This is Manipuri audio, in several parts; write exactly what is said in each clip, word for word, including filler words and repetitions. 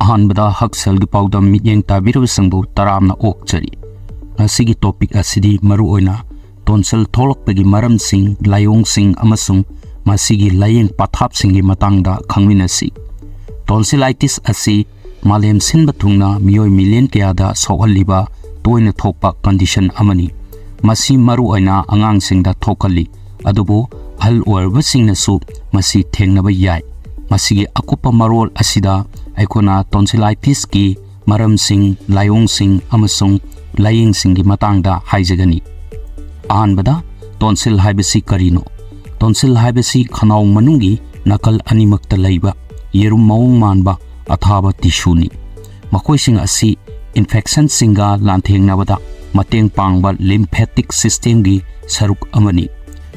ꯑꯍꯥꯟꯕꯗ ꯍꯛꯁꯦꯜꯒꯤ ꯄꯥꯎꯗꯝ ꯃꯤꯠꯌꯦꯡ ꯇꯥꯕꯤꯔꯕꯁꯤꯡꯕꯨ ꯇꯔꯥꯝꯅ ꯑꯣꯛꯆꯔꯤ꯫ ꯉꯁꯤꯒꯤ ꯇꯣꯄꯤꯛ ꯑꯁꯤꯗꯤ ꯃꯔꯨꯑꯣꯏꯅ ꯇꯣꯟꯁꯤꯜ ꯊꯣꯛꯂꯛꯄꯒꯤ ꯃꯔꯝꯁꯤꯡ, ꯂꯥꯏꯑꯣꯡꯁꯤꯡ ꯑꯃꯁꯨꯡ ꯃꯁꯤꯒꯤ ꯂꯥꯏꯌꯦꯡ ꯄꯊꯥꯞꯁꯤꯡꯒꯤ ꯃꯇꯥꯡꯗ ꯈꯪꯃꯤꯟꯅꯁꯤ꯫ ꯇꯣꯟꯁꯤꯂꯥꯏꯇꯤꯁ ꯑꯁꯤ ꯃꯥꯂꯦꯝ ꯁꯤꯟꯕ ꯊꯨꯡꯅ ꯃꯤꯑꯣꯏ ꯃꯤꯂꯤꯌꯟ ꯀꯌꯥꯗ ꯁꯣꯛꯍꯜꯂꯤꯕ ꯇꯣꯏꯅ ꯊꯣꯛꯄ ꯀꯟꯗꯤꯁꯟ ꯑꯃꯅꯤ꯫ ꯃꯁꯤ ꯃꯔꯨꯑꯣꯏꯅ ꯑꯉꯥꯡꯁꯤꯡꯗ ꯊꯣꯛꯍꯜꯂꯤ, ꯑꯗꯨꯕꯨ ꯑꯍꯜ ꯑꯣꯏꯔꯕꯁꯤꯡꯅꯁꯨ ꯃꯁꯤ ꯊꯦꯡꯅꯕ ꯌꯥꯏ꯫ ꯃꯁꯤꯒꯤ ꯑꯀꯨꯞꯄ ꯃꯔꯣꯜ ꯑꯁꯤꯗ ꯑꯩꯈꯣꯏꯅ ꯇꯣꯟꯁꯤꯂꯥꯏꯇꯤꯁꯀꯤ ꯃꯔꯝꯁꯤꯡ, ꯂꯥꯏꯑꯣꯡꯁꯤꯡ ꯑꯃꯁꯨꯡ ꯂꯥꯏꯌꯦꯡꯁꯤꯡꯒꯤ ꯃꯇꯥꯡꯗ ꯍꯥꯏꯖꯒꯅꯤ꯫ ꯑꯍꯥꯟꯕꯗ, ꯇꯣꯟꯁꯤꯜ ꯍꯥꯏꯕꯁꯤ ꯀꯔꯤꯅꯣ? ꯇꯣꯟꯁꯤꯜ ꯍꯥꯏꯕꯁꯤ ꯈꯅꯥꯎ ꯃꯅꯨꯡꯒꯤ ꯅꯥꯀꯜ ꯑꯅꯤꯃꯛꯇ ꯂꯩꯕ ꯌꯦꯔꯨꯝ ꯃꯑꯣꯡ ꯃꯥꯟꯕ ꯑꯊꯥꯕ ꯇꯤꯁꯨꯅꯤ꯫ ꯃꯈꯣꯏꯁꯤꯡ ꯑꯁꯤ ꯏꯟꯐꯦꯛꯁꯟꯁꯤꯡꯒ ꯂꯥꯟꯊꯦꯡꯅꯕꯗ ꯃꯇꯦꯡ ꯄꯥꯡꯕ ꯂꯤꯝꯐꯦꯇꯤꯛ ꯁꯤꯁꯇꯦꯝꯒꯤ ꯁꯔꯨꯛ ꯑꯃꯅꯤ꯫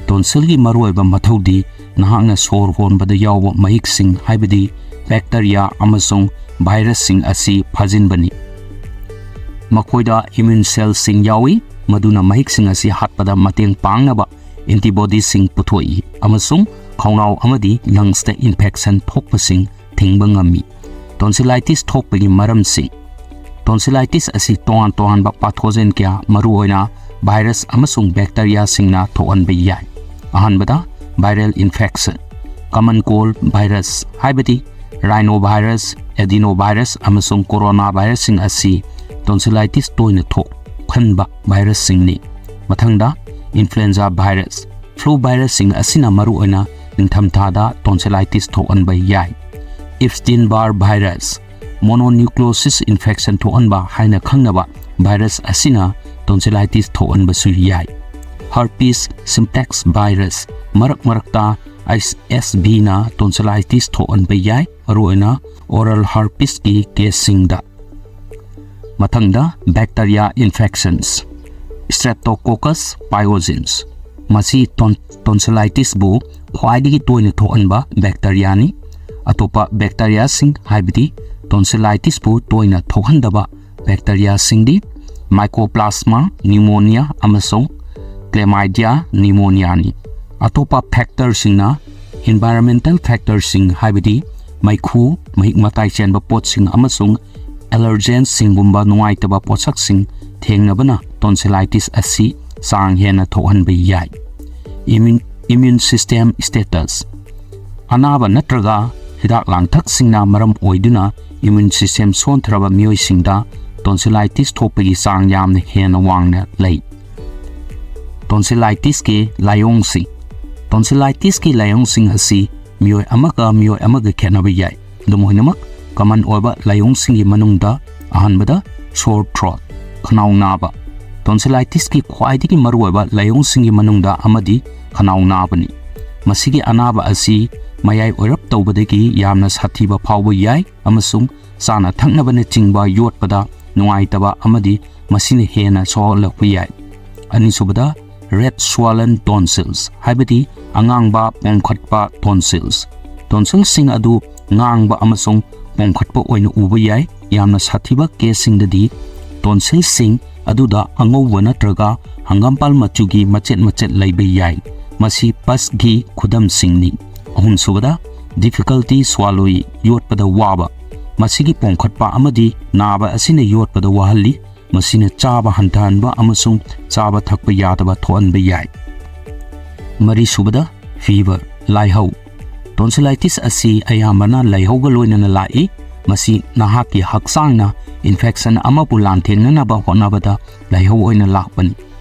ꯇꯣꯟꯁꯤꯜꯒꯤ ꯃꯔꯨꯑꯣꯏꯕ ꯃꯊꯧꯗꯤ ꯅꯍꯥꯛꯅ ꯁꯣꯔ ꯍꯣꯟꯕꯗ ꯌꯥꯎꯕ ꯃꯍꯤꯛꯁꯤꯡ, ꯍꯥꯏꯕꯗꯤ ꯕꯦꯛꯇꯔꯤꯌꯥ ꯑꯃꯁꯨꯡ ꯚꯥꯏꯔꯁꯁꯤꯡ ꯑꯁꯤ ꯐꯥꯖꯤꯟꯕꯅꯤ꯫ ꯃꯈꯣꯏꯗ ꯏꯝꯃ꯭ꯌꯨꯟ ꯁꯦꯜꯁꯤꯡ ꯌꯥꯎꯏ, ꯃꯗꯨꯅ ꯃꯍꯤꯛꯁꯤꯡ ꯑꯁꯤ ꯍꯥꯠꯄꯗ ꯃꯇꯦꯡ ꯄꯥꯡꯅꯕ ꯑꯦꯟꯇꯤꯕꯣꯗꯤꯁꯤꯡ ꯄꯨꯊꯣꯛꯏ ꯑꯃꯁꯨꯡ ꯈꯧꯅꯥꯎ ꯑꯃꯗꯤ ꯂꯪꯁꯇ ꯏꯟꯐꯦꯛꯁꯟ ꯊꯣꯛꯄꯁꯤꯡ ꯊꯤꯡꯕ ꯉꯝꯃꯤ꯫ ꯇꯣꯟꯁꯤꯂꯥꯏꯇꯤꯁ ꯊꯣꯛꯄꯒꯤ ꯃꯔꯝꯁꯤꯡ꯫ ꯇꯣꯟꯁꯤꯂꯥꯏꯇꯤꯁ ꯑꯁꯤ ꯇꯣꯉꯥꯟ ꯇꯣꯉꯥꯟꯕ ꯄꯥꯊꯣꯖꯦꯟ ꯀꯌꯥ, ꯃꯔꯨꯑꯣꯏꯅ ꯚꯥꯏꯔꯁ ꯑꯃꯁꯨꯡ ꯕꯦꯛꯇꯔꯤꯌꯥꯁꯤꯡꯅ ꯊꯣꯛꯍꯟꯕ ꯌꯥꯏ꯫ ꯑꯍꯥꯟꯕꯗ, ꯚꯥꯏꯔꯦꯜ ꯏꯟꯐꯦꯛꯁꯟ꯫ ꯀꯃꯟ ꯀꯣꯜꯗ ꯚꯥꯏꯔꯁ, ꯍꯥꯏꯕꯗꯤ ꯔꯥꯏꯅꯣ ꯚꯥꯏꯔꯁ, ꯑꯦꯗꯤꯅꯣ ꯚꯥꯏꯔꯁ ꯑꯃꯁꯨꯡ ꯀꯣꯔꯣꯅꯥ ꯚꯥꯏꯔꯁꯁꯤꯡ ꯑꯁꯤ ꯇꯣꯟꯁꯤꯂꯥꯏꯇꯤꯁ ꯇꯣꯏꯅ ꯊꯣꯛꯍꯟꯕ ꯚꯥꯏꯔꯁꯁꯤꯡꯅꯤ꯫ ꯃꯊꯪꯗ, ꯏꯟꯐ꯭ꯂꯨꯑꯦꯟꯖꯥ ꯚꯥꯏꯔꯁ꯫ ꯐ꯭ꯂꯨ ꯚꯥꯏꯔꯁꯁꯤꯡ ꯑꯁꯤꯅ ꯃꯔꯨꯑꯣꯏꯅ ꯅꯤꯡꯊꯝꯊꯥꯗ ꯇꯣꯟꯁꯤꯂꯥꯏꯇꯤꯁ ꯊꯣꯛꯍꯟꯕ ꯌꯥꯏ꯫ ꯏꯞꯁꯇꯤꯟ ꯕꯥꯔ ꯚꯥꯏꯔꯁ, ꯃꯣꯅꯣꯅ꯭ꯌꯨꯀ꯭ꯂꯣꯁꯤꯁ ꯏꯟꯐꯦꯛꯁꯟ ꯊꯣꯛꯍꯟꯕ ꯍꯥꯏꯅ ꯈꯪꯅꯕ ꯚꯥꯏꯔꯁ ꯑꯁꯤꯅ ꯇꯣꯟꯁꯤꯂꯥꯏꯇꯤꯁ ꯊꯣꯛꯍꯟꯕꯁꯨ ꯌꯥꯏ꯫ ꯍꯔꯄꯤꯁ ꯁꯤꯝꯄ꯭ꯂꯦꯛꯁ ꯚꯥꯏꯔꯁ, ꯃꯔꯛ ꯃꯔꯛꯇ ꯑꯩꯆ ꯑꯦꯁ ꯚꯤꯅ ꯇꯣꯟꯁꯤꯂꯥꯏꯇꯤꯁ ꯊꯣꯛꯍꯟꯕ ꯌꯥꯏ, ꯃꯔꯨꯑꯣꯏꯅ ꯑꯣꯔꯦꯜ ꯍꯔꯄꯤꯁꯀꯤ ꯀꯦꯁꯁꯤꯡꯗ꯫ ꯃꯊꯪꯗ, ꯕꯦꯛꯇꯔꯤꯌꯥ ꯏꯟꯐꯦꯛꯁꯟꯁ꯫ ꯁ꯭ꯇ꯭ꯔꯦꯞꯇꯣꯀꯣꯀꯁ ꯄꯥꯏꯑꯣꯖꯤꯟꯁ꯫ ꯃꯁꯤ ꯇꯣꯟ-, ꯇꯣꯟꯁꯤꯂꯥꯏꯇꯤꯁꯕꯨ ꯈ꯭ꯋꯥꯏꯗꯒꯤ ꯇꯣꯏꯅ ꯊꯣꯛꯍꯟꯕ ꯕꯦꯛꯇꯔꯤꯌꯥꯅꯤ꯫ ꯑꯇꯣꯞꯄ ꯕꯦꯛꯇꯔꯤꯌꯥꯁꯤꯡ, ꯍꯥꯏꯕꯗꯤ ꯇꯣꯟꯁꯤꯂꯥꯏꯇꯤꯁꯕꯨ ꯇꯣꯏꯅ ꯊꯣꯛꯍꯟꯗꯕ ꯕꯦꯛꯇꯔꯤꯌꯥꯁꯤꯡꯗꯤ ꯃꯥꯏꯀꯣꯄ꯭ꯂꯥꯁꯃꯥ ꯅ꯭ꯌꯨꯃꯣꯅꯤꯌꯥ ꯑꯃꯁꯨꯡ ꯀ꯭ꯂꯦꯃꯥꯏꯗꯤꯌꯥ ꯅ꯭ꯌꯨꯃꯣꯅꯤꯌꯥꯅꯤ꯫ ꯑꯇꯣꯞꯄ ꯐꯦꯛꯇꯔꯁꯤꯡꯅ ꯏꯟꯚꯥꯏꯔꯟꯃꯦꯟꯇꯦꯜ ꯐꯦꯛꯇꯔꯁꯤꯡ, ꯍꯥꯏꯕꯗꯤ ꯃꯩꯈꯨ, ꯃꯍꯤꯛ ꯃꯇꯥꯏ ꯆꯦꯟꯕ ꯄꯣꯠꯁꯤꯡ ꯑꯃꯁꯨꯡ allergensꯁꯤꯡꯒꯨꯝꯕ ꯅꯨꯡꯉꯥꯏꯇꯕ ꯄꯣꯠꯁꯛꯁꯤꯡ ꯊꯦꯡꯅꯕꯅ tonsillitis ꯑꯁꯤ ꯆꯥꯡ ꯍꯦꯟꯅ ꯊꯣꯛꯍꯟꯕ ꯌꯥꯏ꯫ Immune, immune system status꯫ ꯑꯅꯥꯕ ꯅꯠꯇ꯭ꯔꯒ ꯍꯤꯗꯥꯛ ꯂꯥꯡꯊꯛꯁꯤꯡꯅ ꯃꯔꯝ ꯑꯣꯏꯗꯨꯅ immune system ꯁꯣꯟꯊꯔꯕ ꯃꯤꯑꯣꯏꯁꯤꯡꯗ tonsillitis ꯊꯣꯛꯄꯒꯤ ꯆꯥꯡ ꯌꯥꯝꯅ ꯍꯦꯟꯅ ꯋꯥꯡꯅ ꯂꯩ꯫ Tonsillitisꯀꯤ ꯂꯥꯏꯑꯣꯡꯁꯤꯡ꯫ Tonsillitisꯀꯤ ꯂꯥꯏꯑꯣꯡꯁꯤꯡ ꯑꯁꯤ ꯃꯤꯑꯣꯏ ꯑꯃꯒ ꯃꯤꯑꯣꯏ ꯑꯃꯒ ꯈꯦꯠꯅꯕ ꯌꯥꯏ꯫ ꯑꯗꯨꯝ ꯑꯣꯏꯅꯃꯛ, common ꯑꯣꯏꯕ ꯂꯥꯏꯑꯣꯡꯁꯤꯡꯒꯤ ꯃꯅꯨꯡꯗ ꯑꯍꯥꯟꯕꯗ sore throat, ꯈꯅꯥꯎ ꯅꯥꯕ꯫ Tonsillitisꯀꯤ ꯈ꯭ꯋꯥꯏꯗꯒꯤ ꯃꯔꯨꯑꯣꯏꯕ ꯂꯥꯏꯑꯣꯡꯁꯤꯡꯒꯤ ꯃꯅꯨꯡꯗ ꯑꯃꯗꯤ ꯈꯅꯥꯎ ꯅꯥꯕꯅꯤ꯫ ꯃꯁꯤꯒꯤ ꯑꯅꯥꯕ ꯑꯁꯤ ꯃꯌꯥꯏ ꯑꯣꯏꯔꯞ ꯇꯧꯕꯗꯒꯤ ꯌꯥꯝꯅ ꯁꯥꯊꯤꯕ ꯐꯥꯎꯕ ꯌꯥꯏ ꯑꯃꯁꯨꯡ ꯆꯥꯅ ꯊꯛꯅꯕꯅꯆꯤꯡꯕ ꯌꯣꯠꯄꯗ ꯅꯨꯡꯉꯥꯏꯇꯕ ꯑꯃꯗꯤ ꯃꯁꯤꯅ ꯍꯦꯟꯅ ꯁꯣꯛꯍꯜꯂꯛꯄ ꯌꯥꯏ꯫ ꯑꯅꯤꯁꯨꯕꯗ, red swollen tonsils, ꯍꯥꯏꯕꯗꯤ ꯑꯉꯥꯡꯕ ꯄꯣꯝꯈꯠꯄ tonsils꯫ Tonsilꯁꯤꯡ ꯑꯗꯨ ꯉꯥꯡꯕ ꯑꯃꯁꯨꯡ ꯄꯣꯝꯈꯠꯄ ꯑꯣꯏꯅ ꯎꯕ ꯌꯥꯏ꯫ ꯌꯥꯝꯅ ꯁꯥꯊꯤꯕ caseꯁꯤꯡꯗꯗꯤ tonsilꯁꯤꯡ ꯑꯗꯨꯗ ꯑꯉꯧꯕ ꯅꯠꯇ꯭ꯔꯒ ꯍꯪꯒꯥꯝꯄꯥꯜ ꯃꯆꯨꯒꯤ ꯃꯆꯦꯠ ꯃꯆꯦꯠ ꯂꯩꯕ ꯌꯥꯏ꯫ ꯃꯁꯤ pusꯀꯤ ꯈꯨꯗꯝꯁꯤꯡꯅꯤ꯫ ꯑꯍꯨꯝꯁꯨꯕꯗ, difficulty swallowing, ꯌꯣꯠꯄꯗ ꯋꯥꯕ꯫ ꯃꯁꯤꯒꯤ ꯄꯣꯝꯈꯠꯄ ꯑꯃꯗꯤ ꯅꯥꯕ ꯑꯁꯤꯅ ꯌꯣꯠꯄꯗ ꯋꯥꯍꯜꯂꯤ꯫ ꯃꯁꯤꯅ ꯆꯥꯕ ꯍꯟꯊꯍꯟꯕ ꯑꯃꯁꯨꯡ ꯆꯥꯕ ꯊꯛꯄ ꯌꯥꯗꯕ ꯊꯣꯛꯍꯟꯕ ꯌꯥꯏ꯫ ꯃꯔꯤꯁꯨꯕꯗ, fever, ꯂꯥꯏꯍꯧ꯫ Tonsillitis ꯑꯁꯤ ꯑꯌꯥꯝꯕꯅ ꯂꯥꯏꯍꯧꯒ ꯂꯣꯏꯅꯅ ꯂꯥꯛꯏ꯫ ꯃꯁꯤ ꯅꯍꯥꯛꯀꯤ ꯍꯛꯆꯥꯡꯅ infection ꯑꯃꯕꯨ ꯂꯥꯟꯊꯦꯡꯅꯅꯕ ꯍꯣꯠꯅꯕꯗ ꯂꯥꯏꯍꯧ ꯑꯣꯏꯅ ꯂꯥꯛꯄꯅꯤ꯫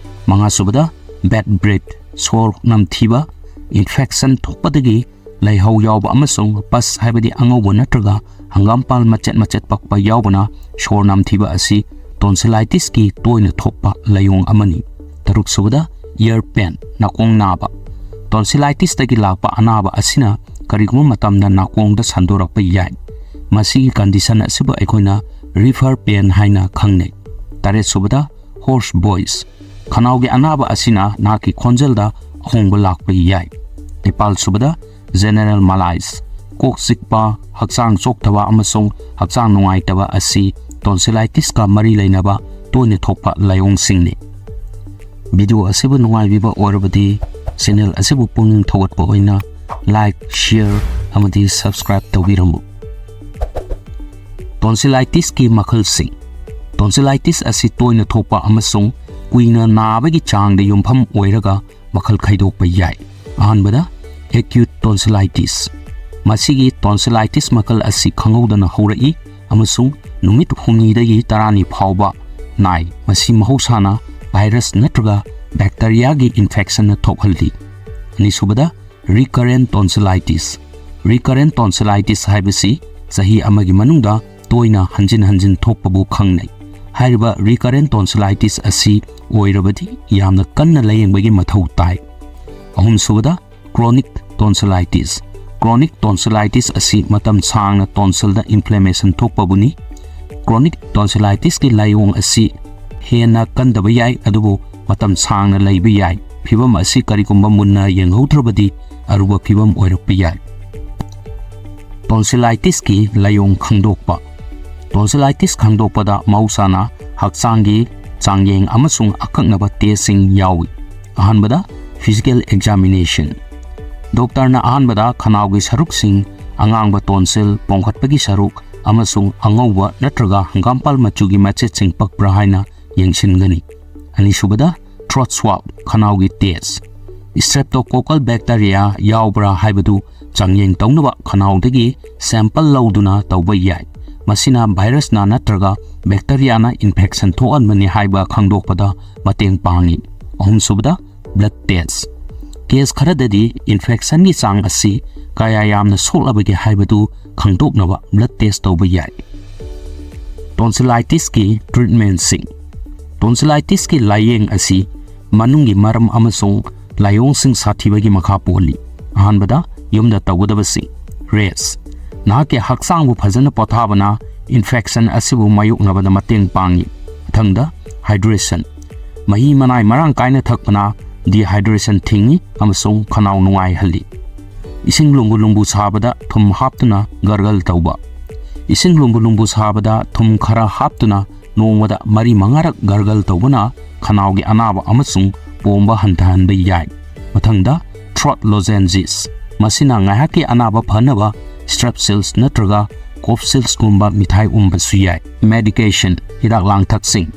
ꯃꯉꯥꯁꯨꯕꯗ, bad breath, ꯁꯣꯔ ꯅꯝꯊꯤꯕ꯫ Infection ꯊꯣꯛꯄꯗꯒꯤ ꯂꯥꯏꯍꯧ ꯌꯥꯎꯕ ꯑꯃꯁꯨꯡ pus, ꯍꯥꯏꯕꯗꯤ ꯑꯉꯧꯕ ꯅꯠꯇ꯭ꯔꯒ ꯍꯪꯒꯥꯝꯄꯥꯜ ꯃꯆꯦꯠ ꯃꯆꯦꯠ ꯄꯛꯄ ꯌꯥꯎꯕꯅ ꯁꯣꯔ ꯅꯝꯊꯤꯕ ꯑꯁꯤ tonsillitisꯀꯤ ꯇꯣꯏꯅ ꯊꯣꯛꯄ ꯂꯥꯏꯑꯣꯡ ꯑꯃꯅꯤ꯫ ꯇꯔꯨꯛꯁꯨꯕꯗ, ear pain, ꯅꯥꯀꯣꯡ ꯅꯥꯕ꯫ Tonsillitisꯇꯒꯤ ꯂꯥꯛꯄ ꯑꯅꯥꯕ ꯑꯁꯤꯅ ꯀꯔꯤꯒꯨꯝꯕ ꯃꯇꯝꯗ ꯅꯥꯀꯣꯡꯗ ꯁꯟꯗꯣꯔꯛꯄ ꯌꯥꯏ꯫ ꯃꯁꯤꯒꯤ condition ꯑꯁꯤꯕꯨ ꯑꯩꯈꯣꯏꯅ reefer pain ꯍꯥꯏꯅ ꯈꯪꯅꯩ꯫ ꯇꯔꯦꯠꯁꯨꯕꯗ, hoarse voice, ꯈꯅꯥꯎꯒꯤ ꯑꯅꯥꯕ ꯑꯁꯤꯅ ꯅꯍꯥꯛꯀꯤ ꯈꯣꯟꯖꯦꯜꯗ ꯑꯍꯣꯡꯕ ꯂꯥꯛꯄ ꯌꯥꯏ꯫ ꯅꯤꯄꯥꯜꯁꯨꯕꯗ, general malaise, ꯀꯣꯛ ꯆꯤꯛꯄ, ꯍꯛꯆꯥꯡ ꯆꯣꯛꯊꯕ ꯑꯃꯁꯨꯡ ꯍꯛꯆꯥꯡ ꯅꯨꯡꯉꯥꯏꯇꯕ ꯑꯁꯤ tonsillitisꯀ ꯃꯔꯤ ꯂꯩꯅꯕ ꯇꯣꯏꯅ ꯊꯣꯛꯄ ꯂꯥꯏꯑꯣꯡꯁꯤꯡꯅꯤ꯫ Video ꯑꯁꯤꯕꯨ ꯅꯨꯡꯉꯥꯏꯕꯤꯕ ꯑꯣꯏꯔꯕꯗꯤ channel ꯑꯁꯤꯕꯨ ꯄꯨꯛꯅꯤꯡ ꯊꯧꯒꯠꯄ ꯑꯣꯏꯅ like, share ꯑꯃꯗꯤ subscribe ꯇꯧꯕꯤꯔꯝꯃꯨ꯫ Tonsillitisꯀꯤ ꯃꯈꯜꯁꯤꯡ꯫ Tonsillitis ꯑꯁꯤ ꯇꯣꯏꯅ ꯊꯣꯛꯄ ꯑꯃꯁꯨꯡ ꯀꯨꯏꯅ ꯅꯥꯕꯒꯤ ꯆꯥꯡꯗ ꯌꯨꯝꯐꯝ ꯑꯣꯏꯔꯒ ꯃꯈꯜ ꯈꯥꯏꯗꯣꯛꯄ ꯌꯥꯏ꯫ ꯑꯍꯥꯟꯕꯗ, acute tonsillitis꯫ ꯃꯁꯤꯒꯤ tonsillitis ꯃꯈꯜ ꯑꯁꯤ ꯈꯪꯍꯧꯗꯅ ꯍꯧꯔꯛꯏ ꯑꯃꯁꯨꯡ ꯅꯨꯃꯤꯠ ꯍꯨꯝꯅꯤꯗꯒꯤ ꯇꯔꯥꯅꯤ ꯐꯥꯎꯕ ꯅꯥꯏ꯫ ꯃꯁꯤ ꯃꯍꯧꯁꯥꯅ virus ꯅꯠꯇ꯭ꯔꯒ bacteriaꯒꯤ infectionꯅ ꯊꯣꯛꯍꯜꯂꯤ꯫ ꯑꯅꯤꯁꯨꯕꯗ, recurrent tonsillitis꯫ Recurrent tonsillitis ꯍꯥꯏꯕꯁꯤ ꯆꯍꯤ ꯑꯃꯒꯤ ꯃꯅꯨꯡꯗ ꯇꯣꯏꯅ ꯍꯟꯖꯤꯟ ꯍꯟꯖꯤꯟ ꯊꯣꯛꯄꯕꯨ ꯈꯪꯅꯩ꯫ ꯍꯥꯏꯔꯤꯕ recurrent tonsillitis ꯑꯁꯤ ꯑꯣꯏꯔꯕꯗꯤ ꯌꯥꯝꯅ ꯀꯟꯅ ꯂꯥꯌꯦꯡꯕꯒꯤ ꯃꯊꯧ ꯇꯥꯏ꯫ ꯑꯍꯨꯝꯁꯨꯕꯗ, chronic tonsillitis꯫ Chronic tonsillitis ꯑꯁꯤ ꯃꯇꯝ ꯁꯥꯡꯅ tonsilꯗ inflammation ꯊꯣꯛꯄꯕꯨꯅꯤ꯫ Chronic tonsillitisꯀꯤ ꯂꯥꯏꯑꯣꯡ ꯑꯁꯤ ꯍꯦꯟꯅ ꯀꯟꯗꯕ ꯌꯥꯏ, ꯑꯗꯨꯕꯨ ꯃꯇꯝ ꯁꯥꯡꯅ ꯂꯩꯕ ꯌꯥꯏ꯫ ꯐꯤꯚꯝ ꯑꯁꯤ ꯀꯔꯤꯒꯨꯝꯕ ꯃꯨꯟꯅ ꯌꯦꯡꯍꯧꯗ꯭ꯔꯕꯗꯤ ꯑꯔꯨꯕ ꯐꯤꯚꯝ ꯑꯣꯏꯔꯛꯄ ꯌꯥꯏ꯫ Tonsillitisꯀꯤ ꯂꯥꯏꯑꯣꯡ ꯈꯪꯗꯣꯛꯄ꯫ Tonsillitis ꯈꯪꯗꯣꯛꯄꯗ ꯃꯍꯧꯁꯥꯅ ꯍꯛꯆꯥꯡꯒꯤ ꯆꯥꯡꯌꯦꯡ ꯑꯃꯁꯨꯡ ꯑꯀꯛꯅꯕ testꯁꯤꯡ ꯌꯥꯎꯏ꯫ ꯑꯍꯥꯟꯕꯗ, physical examination꯫ Doctorꯅ ꯑꯍꯥꯟꯕꯗ ꯈꯅꯥꯎꯒꯤ ꯁꯔꯨꯛꯁꯤꯡ, ꯑꯉꯥꯡꯕ tonsil, ꯄꯣꯝꯈꯠꯄꯒꯤ ꯁꯔꯨꯛ, ꯑꯃꯁꯨꯡ ꯑꯉꯧꯕ ꯅꯠꯇ꯭ꯔꯒ ꯍꯪꯒꯥꯝꯄꯥꯜ ꯃꯆꯨꯒꯤ ꯃꯆꯦꯠꯁꯤꯡ ꯄꯛꯄ꯭ꯔꯥ ꯍꯥꯏꯅ ꯌꯦꯡꯁꯤꯟꯒꯅꯤ꯫ ꯑꯅꯤꯁꯨꯕꯗ, throat swab, ꯈꯅꯥꯎꯒꯤ test꯫ Streptococcal bacteria ꯌꯥꯎꯕ꯭ꯔꯥ ꯍꯥꯏꯕꯗꯨ ꯆꯥꯡꯌꯦꯡ ꯇꯧꯅꯕ ꯈꯅꯥꯎꯗꯒꯤ sample ꯂꯧꯗꯨꯅ ꯇꯧꯕ ꯌꯥꯏ꯫ ꯃꯁꯤꯅ virusꯅ ꯅꯠꯇ꯭ꯔꯒ bacteriaꯅ infection ꯊꯣꯛꯍꯟꯕꯅꯤ ꯍꯥꯏꯕ ꯈꯪꯗꯣꯛꯄꯗ ꯃꯇꯦꯡ ꯄꯥꯡꯏ꯫ ꯑꯍꯨꯝꯁꯨꯕꯗ, blood test꯫ Case ꯈꯔꯗꯗꯤ infectionꯒꯤ ꯆꯥꯡ ꯑꯁꯤ ꯀꯌꯥ ꯌꯥꯝꯅ ꯁꯣꯛꯂꯕꯒꯦ ꯍꯥꯏꯕꯗꯨ ꯈꯪꯗꯣꯛꯅꯕ blood test ꯇꯧꯕ ꯌꯥꯏ꯫ Tonsillitisꯀꯤ treatmentꯁꯤꯡ꯫ Tonsillitisꯀꯤ ꯂꯥꯏꯌꯦꯡ ꯑꯁꯤ ꯃꯅꯨꯡꯒꯤ ꯃꯔꯝ ꯑꯃꯁꯨꯡ ꯂꯥꯏꯑꯣꯡꯁꯤꯡ ꯁꯥꯊꯤꯕꯒꯤ ꯃꯈꯥ ꯄꯣꯜꯂꯤ꯫ ꯑꯍꯥꯟꯕꯗ, ꯌꯨꯝꯗ ꯇꯧꯒꯗꯕꯁꯤꯡ꯫ Rest꯫ ꯅꯍꯥꯛꯀꯤ ꯍꯛꯆꯥꯡꯕꯨ ꯐꯖꯅ ꯄꯣꯊꯥꯕꯅ infection ꯑꯁꯤꯕꯨ ꯃꯥꯌꯣꯛꯅꯕꯗ ꯃꯇꯦꯡ ꯄꯥꯡꯏ꯫ ꯃꯊꯪꯗ, hydration꯫ ꯃꯍꯤ ꯃꯅꯥꯏ ꯃꯔꯥꯡ ꯀꯥꯏꯅ ꯊꯛꯄꯅ dehydration ꯊꯤꯡꯏ ꯑꯃꯁꯨꯡ ꯈꯅꯥꯎ ꯅꯨꯡꯉꯥꯏꯍꯜꯂꯤ꯫ ꯏꯁꯤꯡ ꯂꯨꯝꯕꯨ ꯂꯨꯝꯕꯨ ꯁꯥꯕꯗ ꯊꯨꯝ ꯍꯥꯞꯇꯨꯅ gargle ꯇꯧꯕ꯫ ꯏꯁꯤꯡ ꯂꯨꯝꯕꯨ ꯂꯨꯝꯕꯨ ꯁꯥꯕꯗ ꯊꯨꯝ ꯈꯔ ꯍꯥꯞꯇꯨꯅ ꯅꯣꯡꯃꯗ ꯃꯔꯤ ꯃꯉꯥꯔꯛ gargle ꯇꯧꯕꯅ ꯈꯅꯥꯎꯒꯤ ꯑꯅꯥꯕ ꯑꯃꯁꯨꯡ ꯄꯣꯝꯕ ꯍꯟꯊꯍꯟꯕ ꯌꯥꯏ꯫ ꯃꯊꯪꯗ, throat lozenges꯫ ꯃꯁꯤꯅ ꯉꯥꯏꯍꯥꯛꯀꯤ ꯑꯅꯥꯕ ꯐꯅꯕ Strepsils ꯅꯠꯇ꯭ꯔꯒ Cofsils ꯒꯨꯝꯕ ꯃꯤꯊꯥꯏ ꯎꯝꯕꯁꯨ ꯌꯥꯏ꯫ Medication, ꯍꯤꯗꯥꯛ ꯂꯥꯡꯊꯛꯁꯤꯡ,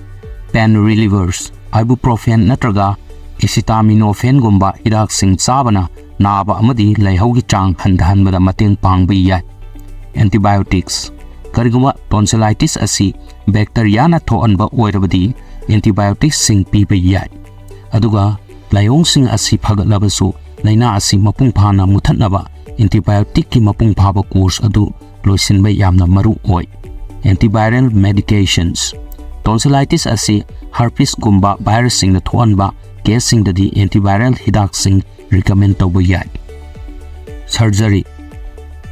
pain relievers, ibuprofen ꯅꯠꯇ꯭ꯔꯒ acetaminophen ꯒꯨꯝꯕ ꯍꯤꯗꯥꯛꯁꯤꯡ ꯆꯥꯕꯅ ꯅꯥꯕ ꯑꯃꯗꯤ ꯂꯥꯏꯍꯧꯒꯤ ꯆꯥꯡ ꯍꯟꯊꯍꯟꯕꯗ ꯃꯇꯦꯡ ꯄꯥꯡꯕ ꯌꯥꯏ꯫ Antibiotics, ꯀꯔꯤꯒꯨꯝꯕ tonsillitis ꯑꯁꯤ bacteria ꯅ ꯊꯣꯛꯍꯟꯕ ꯑꯣꯏꯔꯕꯗꯤ antibiotics ꯁꯤꯡ ꯄꯤꯕ ꯌꯥꯏ꯫ ꯑꯗꯨꯒ ꯂꯥꯏꯑꯣꯡꯁꯤꯡ ꯑꯁꯤ ꯐꯒꯠꯂꯕꯁꯨ ꯂꯥꯏꯅꯥ ꯑꯁꯤ ꯃꯄꯨꯡ ꯐꯥꯅ ꯃꯨꯊꯠꯅꯕ antibiotic ꯀꯤ ꯃꯄꯨꯡ ꯐꯥꯕ course ꯑꯗꯨ ꯂꯣꯏꯁꯤꯟꯕ ꯌꯥꯝꯅ ꯃꯔꯨ ꯑꯣꯏ꯫ Antiviral medications, tonsillitis ꯑꯁꯤ herpes ꯒꯨꯝꯕ virus ꯁꯤꯡꯅ ꯊꯣꯛꯍꯟꯕ case ꯁꯤꯡꯗꯗꯤ antiviral ꯍꯤꯗꯥꯛꯁꯤꯡ recommend ꯇꯧꯕ ꯌꯥꯏ꯫ Surgery,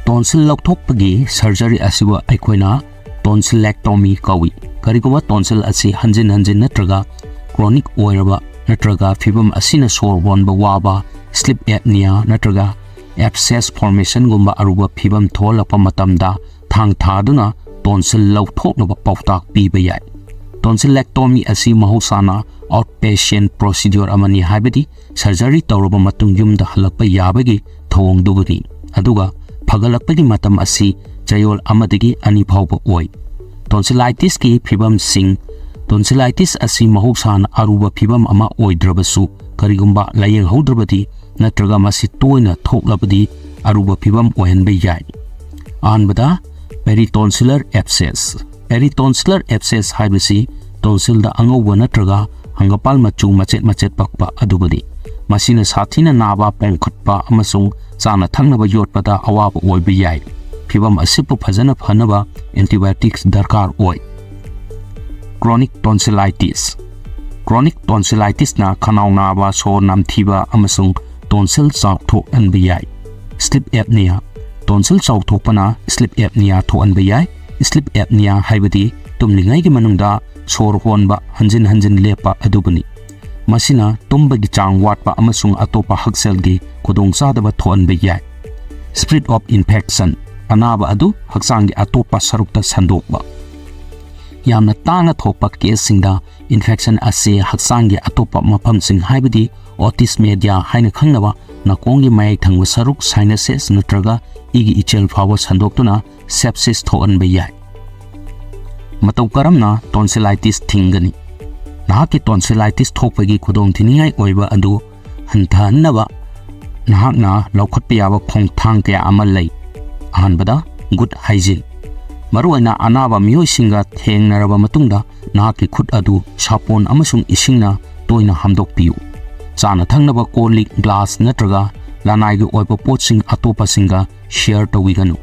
tonsil ꯂꯧꯊꯣꯛꯄꯒꯤ surgery ꯑꯁꯤꯕꯨ ꯑꯩꯈꯣꯏꯅ tonsillectomy ꯀꯧꯏ꯫ ꯀꯔꯤꯒꯨꯝꯕ tonsil ꯑꯁꯤ ꯍꯟꯖꯤꯟ ꯍꯟꯖꯤꯟ ꯅꯠꯇ꯭ꯔꯒ chronic ꯑꯣꯏꯔꯕ ꯅꯠꯇ꯭ꯔꯒ ꯐꯤꯚꯝ ꯑꯁꯤꯅ ꯁꯣꯔ ꯍꯣꯟꯕ ꯋꯥꯕ, sleep apnea ꯅꯠꯇ꯭ꯔꯒ abscess formation ꯒꯨꯝꯕ ꯑꯔꯨꯕ ꯐꯤꯚꯝ ꯊꯣꯛꯍꯜꯂꯛꯄ ꯃꯇꯝꯗ ꯊꯥꯡ ꯊꯥꯗꯨꯅ tonsil ꯂꯧꯊꯣꯛꯅꯕ ꯄꯥꯎꯇꯥꯛ ꯄꯤꯕ ꯌꯥꯏ꯫ Tonsillectomy ꯑꯁꯤ ꯃꯍꯧꯁꯥꯅ outpatient procedure ꯑꯃꯅꯤ, ꯍꯥꯏꯕꯗꯤ surgery ꯇꯧꯔꯕ ꯃꯇꯨꯡ ꯌꯨꯝꯗ ꯍꯜꯂꯛꯄ ꯌꯥꯕꯒꯤ ꯊꯧꯑꯣꯡꯗꯨꯕꯨꯅꯤ꯫ ꯑꯗꯨꯒ ꯐꯒꯠꯂꯛꯄꯒꯤ ꯃꯇꯝ ꯑꯁꯤ ꯆꯌꯣꯜ ꯑꯃꯗꯒꯤ ꯑꯅꯤ ꯐꯥꯎꯕ ꯑꯣꯏ꯫ Tonsillitis ꯀꯤ ꯐꯤꯚꯝꯁꯤꯡ, tonsillitis ꯑꯁꯤ ꯃꯍꯧꯁꯥꯅ ꯑꯔꯨꯕ ꯐꯤꯚꯝ ꯑꯃ ꯑꯣꯏꯗ꯭ꯔꯕꯁꯨ, ꯀꯔꯤꯒꯨꯝꯕ ꯂꯥꯌꯦꯡꯍꯧꯗ꯭ꯔꯕꯗꯤ ꯅꯠꯇ꯭ꯔꯒ ꯃꯁꯤ ꯇꯣꯏꯅ ꯊꯣꯛꯂꯕꯗꯤ ꯑꯔꯨꯕ ꯐꯤꯚꯝ ꯑꯣꯏꯍꯟꯕ ꯌꯥꯏ꯫ ꯑꯍꯥꯟꯕꯗ, peritonsillar abscess꯫ Peritonsillar abscess ꯍꯥꯏꯕꯁꯤ tonsil ꯗ ꯑꯉꯧꯕ ꯅꯠꯇ꯭ꯔꯒ ꯍꯪꯒꯄꯥꯜ ꯃꯆꯨ ꯃꯆꯦꯠ ꯃꯆꯦꯠ ꯄꯛꯄ ꯑꯗꯨꯕꯨꯅꯤ꯫ ꯃꯁꯤꯅ ꯁꯥꯊꯤꯅ ꯅꯥꯕ, ꯄꯣꯝꯈꯠꯄ ꯑꯃꯁꯨꯡ ꯆꯥꯅ ꯊꯛꯅꯕ ꯌꯣꯠꯄꯗ ꯑꯋꯥꯕ ꯑꯣꯏꯕ ꯌꯥꯏ꯫ ꯐꯤꯚꯝ ꯑꯁꯤꯕꯨ ꯐꯖꯅ ꯐꯅꯕ antibiotics ꯗꯔꯀꯥꯔ ꯑꯣꯏ꯫ Chronic tonsillitis꯫ Chronic tonsillitis ꯅ ꯈꯅꯥꯎ ꯅꯥꯕ, ꯁꯣꯔ ꯅꯝꯊꯤꯕ ꯑꯃꯁꯨꯡ tonsil ꯆꯥꯎꯊꯣꯛꯍꯟꯕ ꯌꯥꯏ꯫ Sleep apnea꯫ Tonsil ꯆꯥꯎꯊꯣꯛꯄꯅ sleep apnea ꯊꯣꯛꯍꯟꯕ ꯌꯥꯏ꯫ Sleep apnea ꯍꯥꯏꯕꯗꯤ ꯇꯨꯝꯂꯤꯉꯩꯒꯤ ꯃꯅꯨꯡꯗ ꯁꯣꯔ ꯍꯣꯟꯕ ꯍꯟꯖꯤꯟ ꯍꯟꯖꯤꯟ ꯂꯦꯞꯄ ꯑꯗꯨꯕꯨꯅꯤ꯫ ꯃꯁꯤꯅ ꯇꯨꯝꯕꯒꯤ ꯆꯥꯡ ꯋꯥꯠꯄ ꯑꯃꯁꯨꯡ ꯑꯇꯣꯞꯄ ꯍꯛꯁꯦꯜꯒꯤ ꯈꯨꯗꯣꯡꯆꯥꯗꯕ ꯊꯣꯛꯍꯟꯕ ꯌꯥꯏ꯫ Spread of infection꯫ ꯑꯅꯥꯕ ꯑꯗꯨ ꯍꯛꯆꯥꯡꯒꯤ ꯑꯇꯣꯞꯄ ꯁꯔꯨꯛꯇ ꯁꯟꯗꯣꯛꯄ꯫ ꯌꯥꯝꯅ ꯇꯥꯡꯅ ꯊꯣꯛꯄ case ꯁꯤꯡꯗ infection ꯑꯁꯤ ꯍꯛꯆꯥꯡꯒꯤ ꯑꯇꯣꯞꯄ ꯃꯐꯝꯁꯤꯡ, ꯍꯥꯏꯕꯗꯤ otis media ꯍꯥꯏꯅ ꯈꯪꯅꯕ ꯅꯥꯀꯣꯡꯒꯤ ꯃꯌꯥꯏ ꯊꯪꯕ ꯁꯔꯨꯛ, sinuses ꯅꯠꯇ꯭ꯔꯒ ꯏꯒꯤ ꯏꯆꯦꯜ ꯐꯥꯎꯕ ꯁꯟꯗꯣꯛꯇꯨꯅ sepsis ꯊꯣꯛꯍꯟꯕ ꯌꯥꯏ꯫ ꯃꯇꯧ ꯀꯔꯝꯅ tonsillitis ꯊꯤꯡꯒꯅꯤ? ꯅꯍꯥꯛꯀꯤ tonsillitis ꯊꯣꯛꯄꯒꯤ ꯈꯨꯗꯣꯡꯊꯤꯅꯤꯡꯉꯥꯏ ꯑꯣꯏꯕ ꯑꯗꯨ ꯍꯟꯊꯍꯟꯅꯕ ꯅꯍꯥꯛꯅ ꯂꯧꯈꯠꯄ ꯌꯥꯕ ꯈꯣꯡꯊꯥꯡ ꯀꯌꯥ ꯑꯃ ꯂꯩ꯫ ꯑꯍꯥꯟꯕꯗ, good hygiene꯫ ꯃꯔꯨꯑꯣꯏꯅ ꯑꯅꯥꯕ ꯃꯤꯑꯣꯏꯁꯤꯡꯒ ꯊꯦꯡꯅꯔꯕ ꯃꯇꯨꯡꯗ ꯅꯍꯥꯛꯀꯤ ꯈꯨꯠ ꯑꯗꯨ ꯁꯥꯄꯣꯟ ꯑꯃꯁꯨꯡ ꯏꯁꯤꯡꯅ ꯇꯣꯏꯅ ꯍꯥꯝꯗꯣꯛꯄꯤꯌꯨ꯫ ꯆꯥꯅ ꯊꯛꯅꯕ ꯀꯣꯜ ꯂꯤꯛ, ꯒ꯭ꯂꯥꯁ ꯅꯠꯇ꯭ꯔꯒ ꯂꯅꯥꯏꯒꯤ ꯑꯣꯏꯕ ꯄꯣꯠꯁꯤꯡ ꯑꯇꯣꯞꯄꯁꯤꯡꯒ share ꯇꯧꯕꯤꯒꯅꯨ꯫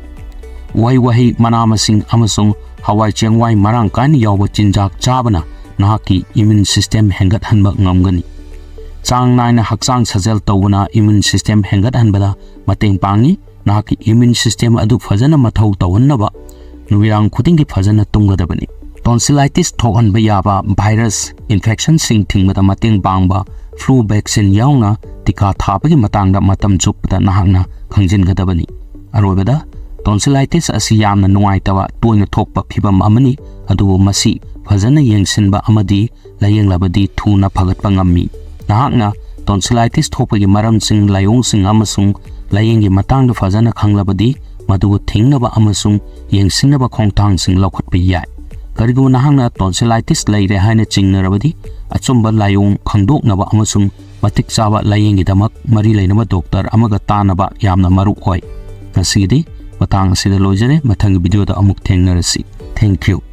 ꯎꯍꯩ ꯋꯥꯍꯩ, ꯃꯅꯥ ꯃꯁꯤꯡ ꯑꯃꯁꯨꯡ ꯍꯋꯥꯏ ꯆꯦꯡꯋꯥꯏ ꯃꯔꯥꯡ ꯀꯥꯏꯅ ꯌꯥꯎꯕ ꯆꯤꯟꯖꯥꯛ ꯆꯥꯕꯅ ꯅꯍꯥꯛꯀꯤ immune system ꯍꯦꯟꯒꯠꯍꯟꯕ ꯉꯝꯒꯅꯤ꯫ ꯆꯥꯡ ꯅꯥꯏꯅ ꯍꯛꯆꯥꯡ ꯁꯥꯖꯦꯜ ꯇꯧꯕꯅ immune system ꯍꯦꯟꯒꯠꯍꯟꯕꯗ ꯃꯇꯦꯡ ꯄꯥꯡꯏ꯫ ꯅꯍꯥꯛꯀꯤ immune system ꯑꯗꯨ ꯐꯖꯅ ꯃꯊꯧ ꯇꯧꯍꯟꯅꯕ ꯅꯨꯃꯤꯗꯥꯡ ꯈꯨꯗꯤꯡꯒꯤ ꯐꯖꯅ ꯇꯨꯝꯒꯗꯕꯅꯤ꯫ Tonsillitis ꯊꯣꯛꯍꯟꯕ ꯌꯥꯕ virus infectionꯁꯤꯡ ꯊꯤꯡꯕꯗ ꯃꯇꯦꯡ ꯄꯥꯡꯕ flu vaccine ꯌꯥꯎꯅ ꯇꯤꯀꯥ ꯊꯥꯕꯒꯤ ꯃꯇꯥꯡꯗ ꯃꯇꯝ ꯆꯨꯞꯄꯗ ꯅꯍꯥꯛꯅ ꯈꯪꯖꯤꯟꯒꯗꯕꯅꯤ꯫ ꯑꯔꯣꯏꯕꯗ, tonsillitis ꯑꯁꯤ ꯌꯥꯝꯅ ꯅꯨꯡꯉꯥꯏꯇꯕ, ꯇꯣꯏꯅ ꯊꯣꯛꯄ ꯐꯤꯚꯝ ꯑꯃꯅꯤ, ꯑꯗꯨꯕꯨ ꯃꯁꯤ ꯐꯖꯅ ꯌꯦꯡꯁꯤꯟꯕ ꯑꯃꯗꯤ ꯂꯥꯌꯦꯡꯂꯕꯗꯤ ꯊꯨꯅ ꯐꯒꯠꯄ ꯉꯝꯃꯤ꯫ ꯅꯍꯥꯛꯅ tonsillitis ꯊꯣꯛꯄꯒꯤ ꯃꯔꯝꯁꯤꯡ, ꯂꯥꯏꯑꯣꯡꯁꯤꯡ ꯑꯃꯁꯨꯡ ꯂꯥꯌꯦꯡꯒꯤ ꯃꯇꯥꯡꯗ ꯐꯖꯅ ꯈꯪꯂꯕꯗꯤ, ꯃꯗꯨ ꯊꯤꯡꯅꯕ ꯑꯃꯁꯨꯡ ꯌꯦꯡꯁꯤꯟꯅꯕ ꯈꯣꯡꯊꯥꯡꯁꯤꯡ ꯂꯧꯈꯠꯄ ꯌꯥꯏ꯫ ꯀꯔꯤꯒꯨꯝꯕ ꯅꯍꯥꯛꯅ tonsillitis ꯂꯩꯔꯦ ꯍꯥꯏꯅ ꯆꯤꯡꯅꯔꯕꯗꯤ, ꯑꯆꯨꯝꯕ ꯂꯥꯏꯑꯣꯡ ꯈꯪꯗꯣꯛꯅꯕ ꯑꯃꯁꯨꯡ ꯃꯇꯤꯛ ꯆꯥꯕ ꯂꯥꯌꯦꯡꯒꯤꯗꯃꯛ ꯃꯔꯤ ꯂꯩꯅꯕ ꯗꯣꯛꯇꯔ ꯑꯃꯒ ꯇꯥꯟꯅꯕ ꯌꯥꯝꯅ ꯃꯔꯨ ꯑꯣꯏ꯫ ꯉꯁꯤꯒꯤꯗꯤ ꯃꯇꯥꯡ ꯑꯁꯤꯗ ꯂꯣꯏꯖꯔꯦ꯫ ꯃꯊꯪꯒꯤ ꯚꯤꯗꯤꯑꯣꯗ ꯑꯃꯨꯛ ꯊꯦꯡꯅꯔꯁꯤ꯫ Thank you꯫